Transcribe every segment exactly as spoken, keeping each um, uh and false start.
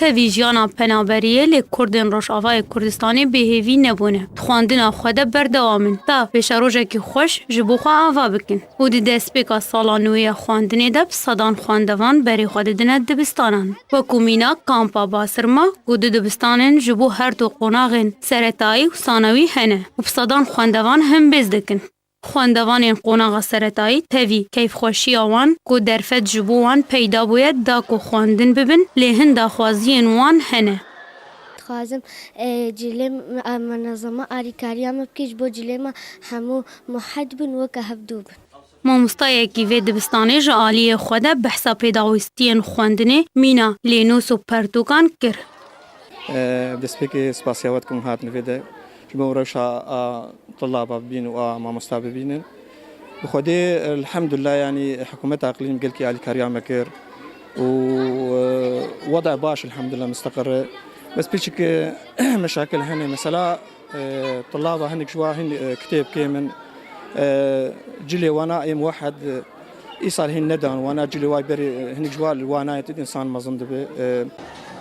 Tevî jiyana penaberiyê lê Kurdên Rojavayê Kurdistanê bêhêvî nebûne. Di xwendina xwe de berdewam in ta pêşerojekî xweş ji bo xwe ava bikin û di destpêka sala nû ya xwendinê de bi sedan xwendevan berê xwe didine dibistanan. Wekû mînak kampa Basirma ku du dibistanên ji bo her du qonaxên seretayî û sanewî hene û bi sedan xwendevan hembêz dikin. Xwendevanên qonaxa seretayî tevî keyfxweşiya wan ku derfet ji bo wan peyda bûye da ku xwendin bibin, lê hin daxwaziyên wan hene. Dixwazim, e, cilê me, e, menezema alîkariya me bike ji bo cilê me hemû muhed bin, weke hev dû bin. Mamostayekî vê dibistanê ji aliyê xwe de behsa pêdawîstiyên xwendinê, mîna, lênûs û pertûkan kir. E, destpêkê spasiya we dikim hatine vê de. Ji bo rewşa a tulaba bibîn û a mamosta bibînin. Bi Xwedê, elhamdulillah, yanî hikûmeta iqlîm gelkî alîkariya me kir û, e, weda baş, elhamdulillah, misteqir e. Bes piçik, e, meşakil hene. Mesela, e, tulaba hinek ji wa hin, e, kitêb kêm in. E, cilê wana ê muwehed, e, îsal hîn nedan wana cilê wa berê, e, hinek ji wa li wana yê tu însan mezin dibe. E,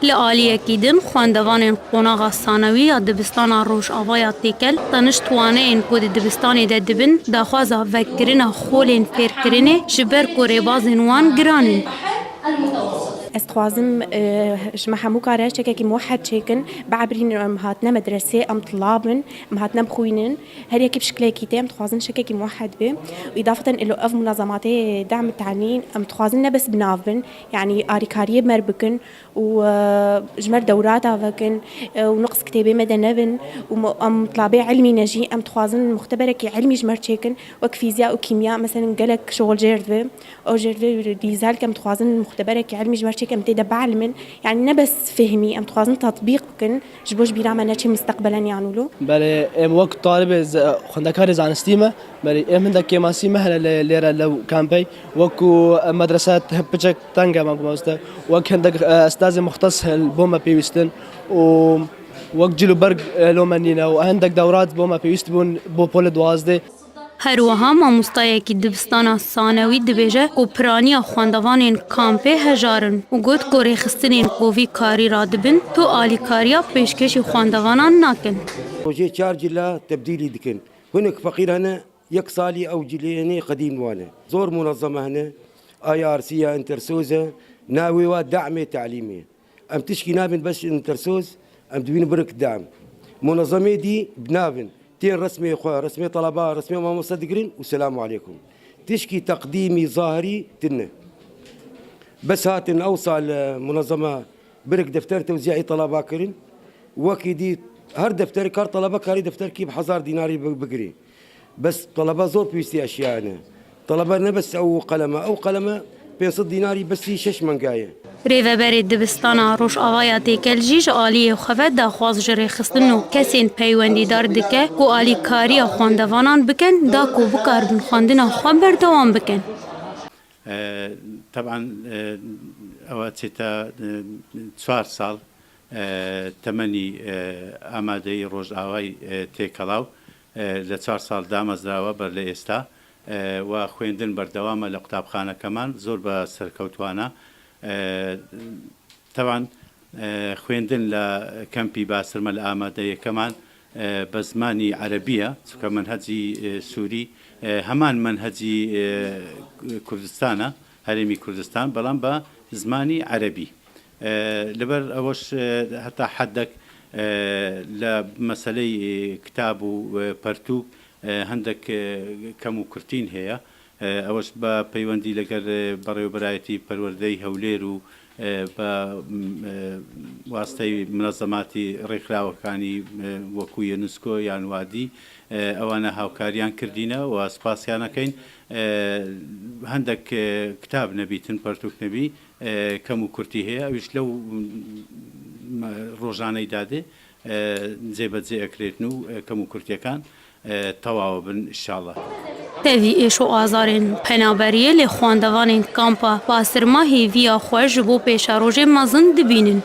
Li aliyekî din, xwendevanên qonaxa sanewî ya dibistana Rojavaya Têkel, teniştwaneyên ku di dibistanê de dibin, daxwaza vekirina xolên fêrkirinê ji ber ku rêbazên wan giran in. Ez dixwazim, e, ji me hemû kare şekekî muwehed çêkin, biabrînin em hatine medresê, em tulab in, em hatine bixwînin. Her yekî bi şiklekî tê, em dixwazin şekekî muwehed be. Û îdafeten ilo ev munazematê dem tanîn, em dixwazin ne bes bi nav bin, yanî arîkariyê mer bikin û, e, ji mer dewrata vekin, e, û nuqs kitêbê me de nebin û mo-, em tilabê ilmî ne jî, em dixwazin muxteberekî ilmî ji mer çêkin, wek fîzya û kîmya, meselen gelek şixul jêr dibe. Ew jêr vê dîzel ke em dixwazin muxteberekî ilmî ji mer çêkin, em tê de bielimin. Yanî ne bes fehmî, em dixwazin tatbîq bikin. Ji bo ji bîra me neçê misteqbelen yan wilo. Belê, em wek talibê ze-, xwendekarê zanistî me, belê, em hindek kêmasî me hene lê, lêre lew kampey. Wekû, e, medrese te-, piçek teng e, mamoste. Wek hindek, e, estazê muxtes hel bo me pêwîstin û wek cil û berg, e, lo me nîne û hindek dewrat bo me pêwîst bûn bo polê duwazdeh. Her wiha mamostayekî dibistana sanewî dibêje ku piraniya xwendevanên kampê hejar in û got ku rêxistinên ku vî karî radibin, tu alîkariya pêşkêşî xwendevanan nakin. Rojê çar cila tebdîlî dikin. Hinek feqîr hene, yek salî ew cilênê qedîm wane. Zor munezeme hene, I R C ya Intersoz e, navê wa Damê Te'lîmê. Em tişkî nabin bes Intersoz, em dibînin birik dam. Munezemê dî bi navin, tên resmê xwe, resmê talaba, resmê mamoste digirin û selamu aleykum. Tişkî teqdîmî zahirî tine. Bes hatin ew sal, e, munezeme birik defter tewzîayî talaba kirin. Wekî dî her defterê kar talaba karî defterkî bi hezar dînarî bi-, bigirî. Bes talaba zor pêwîstî eşya hene. Talaba ne bes ew qelem e. Ew qelem e, pênc sed dînarî besî şeş menga ye. Rêveberê dibistana Rojavaya Têkel jî ji aliyê xwe ve daxwaz ji rêxistin û kesên peywendîdar dike ku alîkariya xwendevanan bikin da ku bikaribin xwendina xwe berdewam bikin. E, teban, e, ew çête, e, çar sal, e, temenî, e, amadeyî Rojavayî, e, Têkelaw, e, li çar sal damezrawe ber li êsta, e, we xwendin berdewam e li qutabxanekeman, zor be serkewtwana. E, teban, e, xwendin li kempî Basirme li Amade yekeman, e, be zimanî erebî ye, çunke menhecî, e, sûrî, e, heman menhecî, e, Kurdistan e, herêmî Kurdistan, belam be zimanî erebî. E, li ber ew ş-, e, heta heddek, e, li meseleyê, e, kitab û, e, pertûk, e, hindek, e, kem û kurtîn heye. E, ew ş-, be peywendî leger, e, Berêwberayetî Perwerdeyî Hewlêr û, e, be, m, e, wasteyî minezematî rêkxirawekanî, e, wekû UNESCO yan wadî, e, ewana hawkariyan kirdîne û spasiyan ekeyn. E, hindek, e, kitab nebîtin, pertûk nebî. E, kem û kurtî heye. Ew ji lew, m, rojaneyî dadê, e, cêbecê ekirêtin û, e, kem û kurtiyekan, e, tewaw bin înşallah. Tevî êş û azarên penaberiyê lê xwendevanên kampa Basirma hêviya xwe ji bo pêşerojê mezin dibînin.